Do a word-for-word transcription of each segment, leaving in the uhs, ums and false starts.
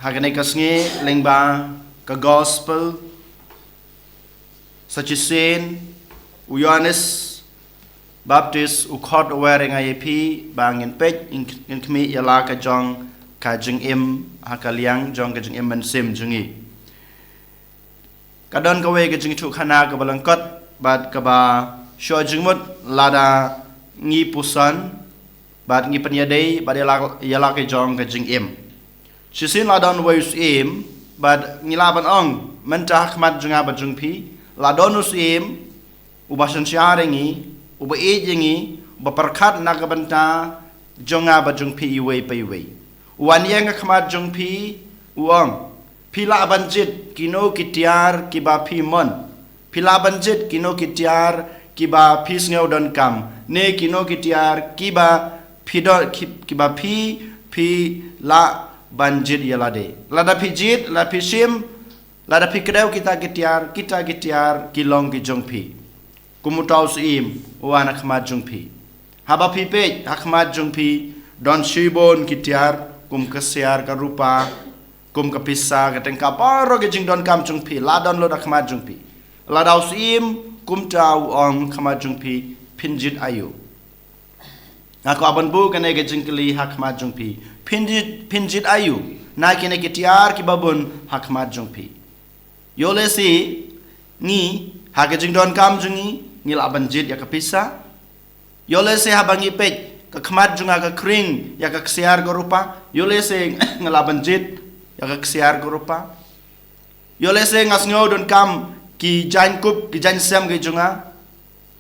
Ha kane ka sngi lyngba ka gospel, sa shisien u Ïoannis Baptist u khot u wer ïa nga ïa phi ba ngin peit, ngin khmih ïa la ka jong ka jingim ha ka liang jong ka jingim mynsiem jong ngi. Ka don kawei ka jingïathuhkhana kaba lyngkot bad kaba shu jingmut lada ngi puson bad ngi pynïadei bad ïa la, ïa la ka jong ka jingim. Shisien la don uwei u syiem bad ngi lah ban ong mynta ha khmat jong nga bad jong phi la don u syiem uba synshar ïa ngi, uba ïeit ïa ngi, uba pyrkhat na ka bynta jong nga bad jong phi iwei pa iwei. U wan ïeng ha khmat jong phi, u ong, phi lah ban jied kino ki tiar kiba phi mon. Phi lah ban jied kino ki tiar kiba phi sngew donkam, ne kino ki tiar kiba phi don, ki, kiba phi, phi lah ban jied ïa lade. Lada phi jied, lada phi shim, lada phi kdew kita ki tiar, kita ki tiar ki long ki jong phi. Kum uta u syiem u wan ha khmat jong phi. Haba phi peit ha khmat jong phi don shibun ki tiar, kum ka ksiar, ka rupa, kum ka pisa, ka tyngka, baroh ki jingdonkam jong phi la don lut ha khmat jong phi. Lada u syiem kumta u ong ha khmat jong phi, phin jied aïu? Nga kwah ban buh kane ka jingkylli ha khmat jong phi. Phin jied, phin jied aïu na kine ki tiar kiba bun ha khmat jong phi? Ïoh lehse ngi, ha ka jingdonkam jong ngi, ngi lah ban jied ïa ka pisa. Ïoh lehse haba ngi peit ha khmat jong nga ka khring ïa ka ksiar ka rupa, ïoh lehse nga lah ban jied ïa ka ksiar ka rupa. Ïoh lehse nga sngew donkam ki jaiñkup, ki jaiñsem ki jong nga,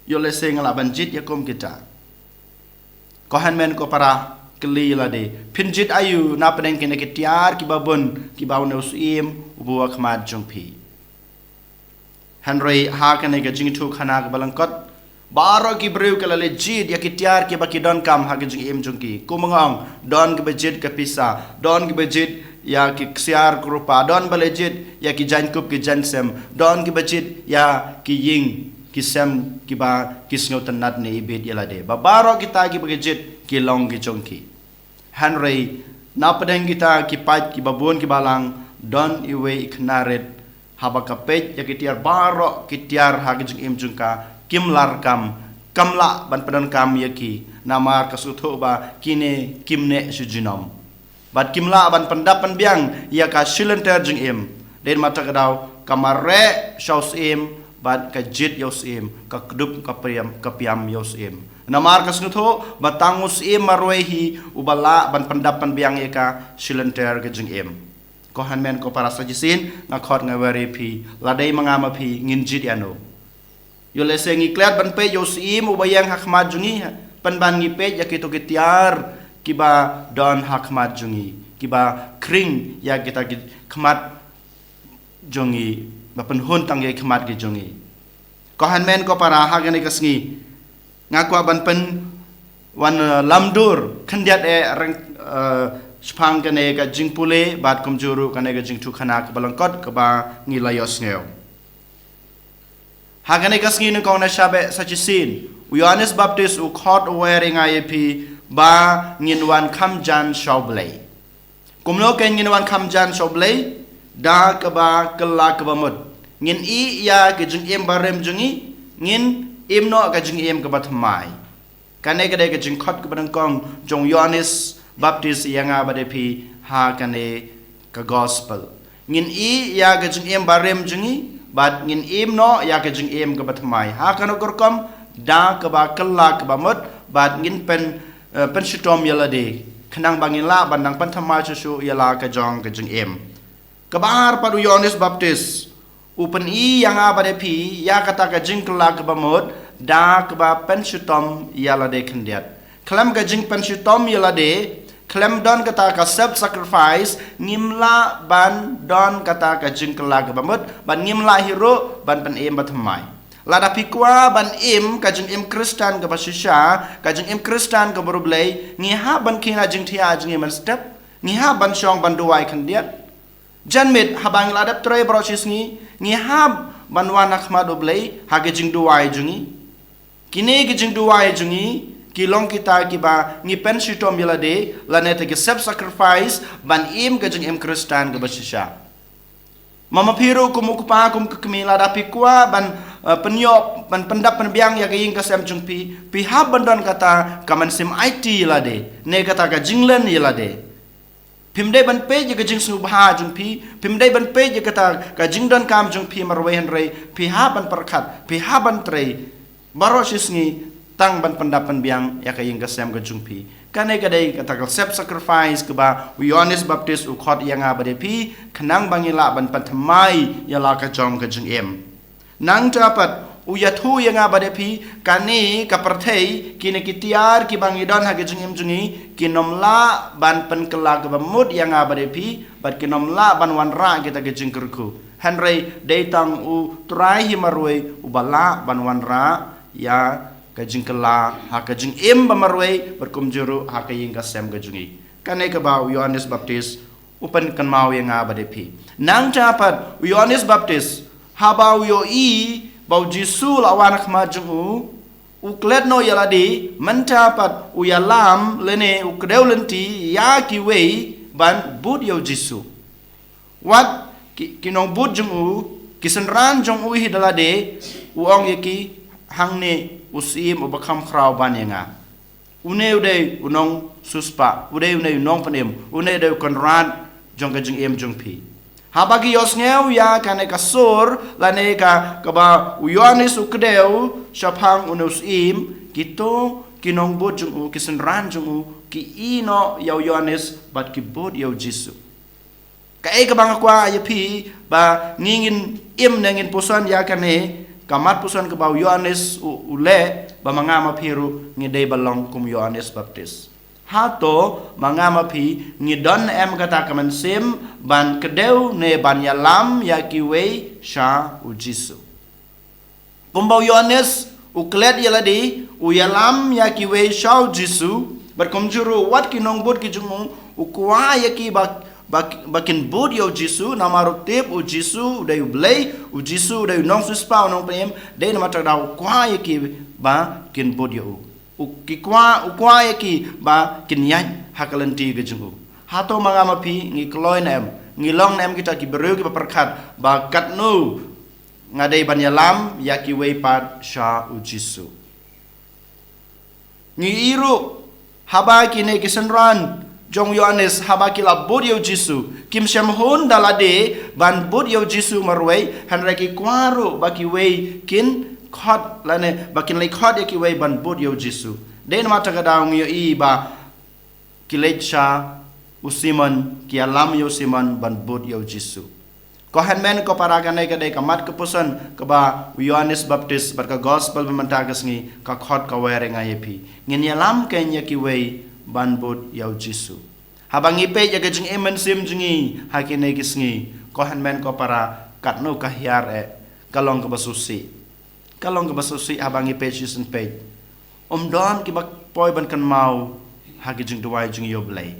ïoh lehse nga lah ban jied ïa kum kita. Ko hynmen ko para, kylli ïa lade, phin jied aïu na pdeng kine ki tiar kiba bun kiba une u syiem u buh ha khmat jong phi? Hynrei ha kane ka jingïathuhkhana kaba lyngkot, baroh ki briew ki la leit jied ïa ki tiar kiba ki donkam ha ka jingim jong ki. Kum nga ong, don kiba jied ka pisa, don kiba jied ïa ki ksiar ka rupa, don ba leit jied ïa ki jaiñkup ki jaiñsem, don kiba jied ïa ki ïing ki sem kiba ki sngewtynnad ne ibit ïa lade. Ba baroh kita kiba ki jied ki long ki jong ki. Hynrei na pdeng kita ki paid kiba bun kiba lang, don iwei i khynnah rit, haba ka peit ïa ki tiar, baroh ki tiar ha ka jingim jong ka kim lah, kam, kam lah ban pyndonkam ïa ki. Namar ka sngewthuh ba kine kim neh sha junom. Bad kim lah ban pyndap pynbiang ïa ka shilynter jingim. Dei namar kata ka daw ka mareh sha u syiem bad ka jied ïa u syiem, ka kdup ka piam, ka piam ïa u syiem. Namar ka sngewthuh ba tang u syiem marwei hi uba lah ban pyndap pynbiang ïa ka shilynter ka jingim. Ko hynmen ko para, sa shisien nga khot nga wer ïa phi, la dei ma nga ma phi, ngin jied ïano? Ïoh lehse ngi klet ban peit ïa u syiem uba ïeng ha khmat jong ngi, pynban ngi peit ïa kito ki tiar kiba don ha khmat jong ngi, kiba khring ïa kita ki khmat jong ngi, ba pynhun tang ïa ki khmat ki jong ngi. Ko hynmen ko para, ha kane ka sngi nga kwah ban pynwan, eh, lamdur khyndiat eh reng, eh, shaphang kane ka jingpule bad kumjuh ruh kane ka jingïathuhkhana kaba lyngkot kaba ngi la ïohsngew. Ha kane ka sngi nyngkong na shabeh, sa shisien u Ïoannis Baptist u khot u wer ïa nga ïa phi ba ngin wan kham jan sha U Blei. Kumno kein ngin wan kham jan sha U Blei? Da kaba kylla kaba mut. Ngin ïeh ïa ka jingim barim jong ngi, ngin im noh ka jingim kaba thymmai. Kane ka dei ka jingkhot kaba nyngkong jong u Ïoannis Baptist ïa nga bad ïa phi ha kane ka gospel. Ngin ïeh ïa ka jingim barim jong ngi bad ngin im noh ïa ka jingim kaba thymmai. Ha kano ka rukom? Da kaba kylla kaba mut bad ngin pyn, eh, pynshitom ïa lade, khnang ba ngin lah ban nang pynthymmai shuh shuh ïa la ka jong ka jingim. Kaba ar pat, u Ïoannis Baptist u pyni ïa nga bad ïa phi ïa kata ka jingkylla kaba mut da kaba pynshitom ïa lade khyndiat. Khlem ka jingpynshitom ïa lade, khlem don kata ka self sacrifice, ngim lah ban don kata ka jingkylla kaba mut bad ngim lah hi ruh ban pynim ba thymmai. Lada phi kwah ban im ka jingim Khristan kaba shisha, ka jingim Khristan kaba riewblei, ngi hap ban khie na jingthiah jong ngi mynstep, ngi hap ban shong ban duwai khyndiat. Janmiet haba ngi la dep trei baroh shi sngi, ngi hap ban wan ha khmat U Blei ha ka jingduwai jong ngi. Kine ka jingduwai jong ngi ki long kita kiba ngi pynshitom ïa lade, lane te ki self sacrifice ban im ka jingim Khristan kaba shisha. Ma ma phi ruh kum u kpa kum ka kmie lada phi kwah ban, eh, pynïoh, ban pyndap pynbiang ïa ka ïing ka sem jong phi, phi hap ban don kata ka mynsiem aiti ïa lade, ne kata ka jinglen ïa lade. Phim dei ban peit ïa ka jingsngewbha jong phi, phim dei ban peit ïa kata ka jingdonkam jong phi marwei, hynrei phi hap ban pyrkhat, phi hap ban trei baroh shi sngi tang ban pyndap pynbiang ïa ka ïing ka sem ka jong phi. Kane ka dei kata ka self sacrifice kaba u Ïoannis Baptist u khot ïa nga bad ïa phi, khnang ba ngin lah ban pynthymmai ïa la ka jong ka jingim. Nangta pat u ïathuh ïa nga bad ïa phi, kane ka pyrthei, kine ki tiar kiba ngi don ha ka jingim jong ngi, kin ym lah ban pynkylla kaba mut ïa nga bad ïa phi, bad kin ym lah ban wanrah kita ki jingkyrkhu. Hynrei dei tang u Trai hi marwei uba lah ban wanrah ïa ka jingkylla ha ka jingim ba marwei, bad kumjuh ruh ha ka ïing ka sem ka jong ngi. Kane kaba u Ïoannis Baptist u pynkynmaw ïa nga bad ïa phi. Nangta pat u Ïoannis Baptist, haba u ïohi ba u Jisu u la wan ha khmat jong u, u klet noh ïa lade, mynta pat u ïalam lane u kdew lynti ïa kiwei ban bud ïa u Jisu. Wat ki, ki nongbud jong u, ki synran jong u hi da lade, u ong ïa ki, hangne u syiem uba kham khraw ban ïa nga. Une u dei u nongsiewspah, u dei une u nongpynim, une u dei u kynrad jong ka jingim jong phi. Haba ki ïohsngew ïa kane ka sur, lane ka, kaba u Ïoannis u kdew shaphang une u syiem, kito ki nongbud jong u, ki synran jong u, ki ïeh noh ïa u Ïoannis bad ki bud ïa u Jisu. Kaei kaba nga kwah ïa phi ba ngi ngin im ne ngin puson ïa kane ka mat puson kaba u Ïoannis u, u leh, ba ma nga ma phi ruh ngi dei ban long kum u Ïoannis Baptist. Hato ma nga ma phi ngi don em kata ka mynsiem ban kdew ne ban ïalam ïa kiwei sha u Jisu? Kumba u Ïoannis u klet ïa lade, u ïalam ïa kiwei sha u Jisu, bad kumjuh ruh wat ki nongbud ki jong u, u kwah ïa ki ba, ba, ba kin bud ïa u Jisu, namar u tip u Jisu u dei u Blei, u Jisu u dei u nongsiewspah u nongpynim, dei namar kata u kwah ïa ki ba kin bud ïa u. U ki kwah, u kwah ïa ki ba kin ïaid ha ka lynti ka jong u. Hato ma nga ma phi ngi kloi ne em, ngi long ne em kita ki briew kiba pyrkhat ba katno nga dei ban ïalam ïa kiwei pat sha u Jisu? Ngi ïohi ruh haba kine ki synran jong u Ïoannis haba ki la bud ïa u Jisu, kim shym hun da lade ban bud ïa u Jisu marwei, hynrei ki kwah ruh ba kiwei kin khot lane ba kin leit khot ïa kiwei ban bud ïa u Jisu. Dei namar kata ka daw ngi ïohi ba ki leit sha u Simon, ki ïalam ïa u Simon ban bud ïa u Jisu. Ko hynmen ko para, kane ka dei ka mat ka puson kaba u Ïoannis Baptist bad ka gospel ba mynta ka sngi ka khot ka wer ïa nga ïa phi. Ngin ïalam kein ïa kiwei ban bud ïa u Jisu. Haba ngi peit ïa ka jingim mynsiem jong ngi ha kine ki sngi, ko hynmen ko para, katno ka hiar eh, ka long kaba sngewsih. Ka long kaba sngewsih haba ngi peit shisien peit. Ym don kiba poi ban kynmaw ha ki jingduwai jong ngi ïa u Blei.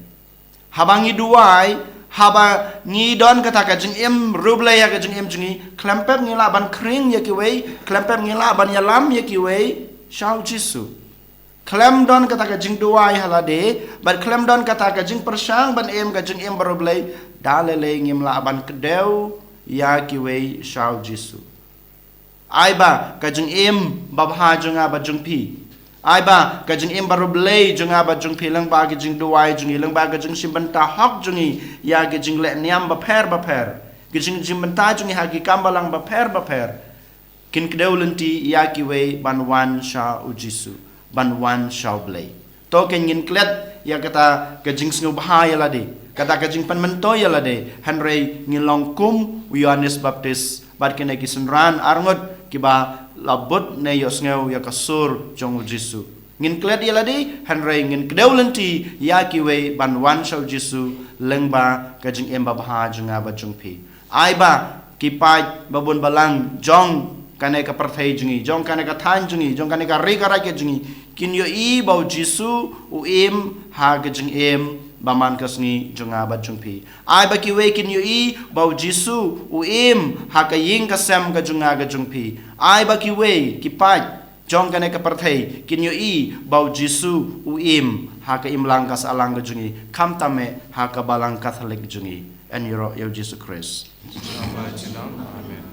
Haba ngi duwai, haba ngi don kata ka jingim riewblei ha ka jingim jong ngi, khlem pep ngi lah ban khring ïa kiwei, khlem pep ngi lah ban ïalam ïa kiwei sha u Jisu. Khlem don kata ka jingduwai ha lade, bad khlem don kata ka jingpyrshang ban im ka jingim bariewblei, da lei lei ngim lah ban kdew ïa kiwei sha u Jisu. Ai ba ka jingim babha jong nga bad jong phi, ai ba ka jingim bariewblei jong nga bad jong phi, lyngba ka jingduwai jong ngi, lyngba ka jingshim bynta hok jong ngi ïa ka jingleh niam bapher bapher, ka jing, jing bynta jong ngi ha ki kam balang bapher bapher, kin kdew lynti ïa kiwei ban wan sha u Jisu, ban wan sha u Blei. To kein ngin klet ïa kata ka jingsngewbha ïa lade, kata ka jingpynmyntoi ïa lade, hynrei ngin long kum u Ïoannis Baptist bad kine ki synran arngut kiba la bud ne ïohsngew ïa ka sur jong u Jisu. Ngin klet ïa lade, hynrei ngin kdew lynti ïa kiwei ban wan sha u Jisu lyngba ka jingim babha jong nga bad jong phi. Ai ba ki paid babun balang jong kane ka pyrthei jong ngi, jong kane ka thaiñ jong ngi, jong kane ka ri ka raid ka jong ngi, kin ïohi ba u Jisu u im ha ka jingim ba man ka sngi jong nga bad jong phi. Ai ba kiwei kin ïohi ba u Jisu u im ha ka ïing ka sem ka jong nga ka jong phi. Ai ba kiwei ki paid jong kane ka pyrthei kin ïohi ba u Jisu u im ha ka imlang ka sahlang ka jong ngi, khamtam eh ha ka balang Katholik jong ngi. Yn ïaroh ïa u Jisu Khrist. Amen.